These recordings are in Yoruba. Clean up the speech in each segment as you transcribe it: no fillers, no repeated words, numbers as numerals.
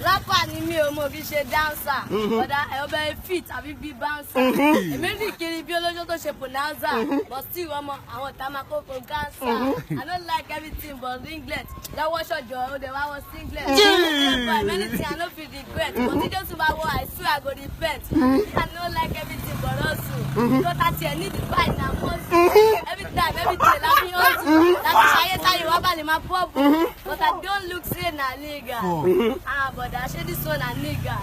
Rapper ni mi ò mọ̀ kí ṣe dancer. Bọ̀dá ẹ̀ ọbẹ̀ fit àbí bí bouncer. Èmi rìn kiri bí olójó tó ṣe pronouncer. But still, ọmọ àwọn ìta máa kókó cancer. I don't like everything but ringlet. Lọ́wọ́ ṣọ̀jọ̀ ó dẹ̀ wá wọ singlet. But many things I no fit regret. But tí Jésù bá wọ, I swear I go repent. I no like everything but hustle. Tó ta tiẹ̀ ní the buy na muscle. Every time, every day, la fi hustle. Láti ṣayé táyé wá bá lè máa pọ́ọ̀bù. But I don't look say na nigga. Ah, but I say this one na nigga.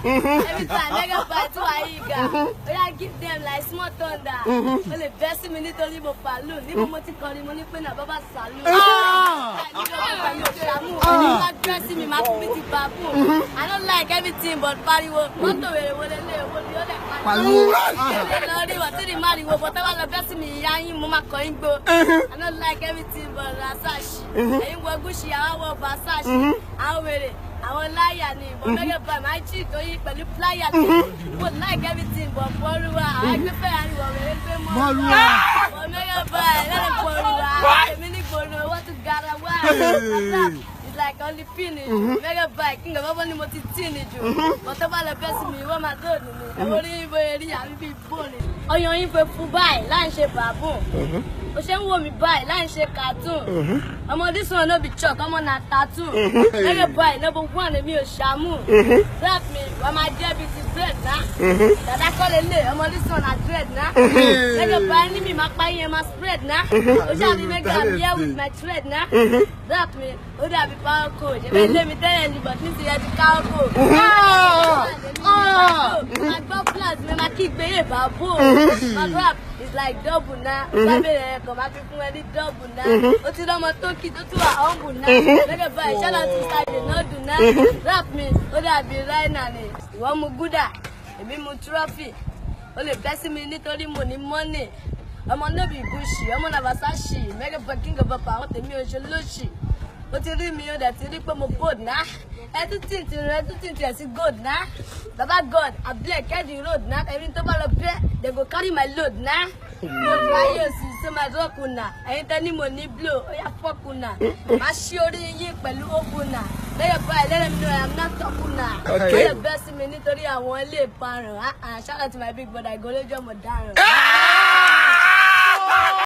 Every time, mega buy two àyíga. Oya, give them like small thunder. O lè bẹ́ sí mi nítorí mo pàlù. Níbo mo ti kọrin, mo ní pé na bàbá sàlù. Ẹni bá gbẹ́ sí mi, máa fún mi ti bàbù. I don't like everything but pariwo. Mọ́tò wèrè wo lélẹ̀, wo ni ó lẹ̀ pariwo. Lọ rí wọ́n tí ní má riwo, bọ́ tẹ́wọ́ lọ bẹ́ sí mi, ìyá yín mo máa kọ́ yín gbó. I don't like everything but Versace. Ẹ̀yin wọ Gucci, àwọn wọ Versace. Àwọn wèrè, àwọn láyà ni, ìbọn mẹ́gẹ́ bá máa jí ìtòyí pẹ̀lú pláyà ni. Mo like everything but pọ́lúwa. Àwọn agbẹ́fẹ́ àríwọ̀ wèrè gbé mọ́lúwa. Bọ̀ mẹ́gẹ́ bá ẹ̀ lẹ́nu pọ́lúwa. Èmi ní gbòòrò, wọ́n tún gara wá. It's like only finish. Mega bike, kí n gbọ́ ni mo ti tí ni jù. Bọ́tọ́ bá lọ bẹ́ sí mi, wọ́n máa dóòdù mi. Ẹ̀wọ̀n orí ibo eré àbí bíi bóòlù. Ọyàn yín fẹ́ fún báyìí láì ṣe bàbùn. O ṣe ń wò mí báyìí láì ṣe cartoon. Ọmọ, this one no be chalk, ọmọ na tattoo. Mega bike, number one, èmi ò ṣàmù. Rap mi, wọ́n máa jẹ́ bíi ti bread ná. Dàdá kọ́ lélẹ̀, ọmọ, this one na dread ná. Mega bike ní mi máa pa yín, máa spread ná. O ṣáà bí mega, I'm here with my thread ná. Rap mi, ó dàbí power code. Ẹ̀fẹ̀ lé mi tẹ́lẹ̀ ní, but nísìnyí ẹ ti káwọ́ kò. Máa gbọ́ flat mi, máa kígbe yé bàbú. My rap is like double na. Bá bẹ̀rẹ̀ ẹ̀kọ́, máa fi fún ẹ ní double na. Ó ti lọ́mọ tó kí tó tún wà humble na. Lẹ́gẹ̀ báyìí, shout out to Sade Nọ́dún na. Rap mi, ó dàbí Raina ni. Ìwọ mu Gúdà, èmi mu Trophy. O lè bẹ́ sí mi nítorí mo ní money. Ọmọ no be Gucci, ọmọ na Versace. Mega boy, king of up, àwọn tèmi ò ṣe lóṣì. Ó ti rí mi, ó dẹ̀ ti rí pé mo bold ná. Ẹ tún tì tì rẹ, tún tì tì ẹ̀ sí gold ná. Baba God, abeg carry the road ná. Ẹni tó bá lọ bẹ́, they go carry my load ná. Mo ráyè òsì sí my rock una. Ẹ̀yin tẹ́ ní mo ní blow, ó yá fuck una. Má ṣí orí yín pẹ̀lú opener. Lẹ́yìn báyìí, lẹ́yìn mi, I'm not talking na. Ó lè bẹ́ sí mi nítorí àwọn ilé ìparun. Ah ah, shout out to my big brother, ìgòlójọ́ mo dáràn.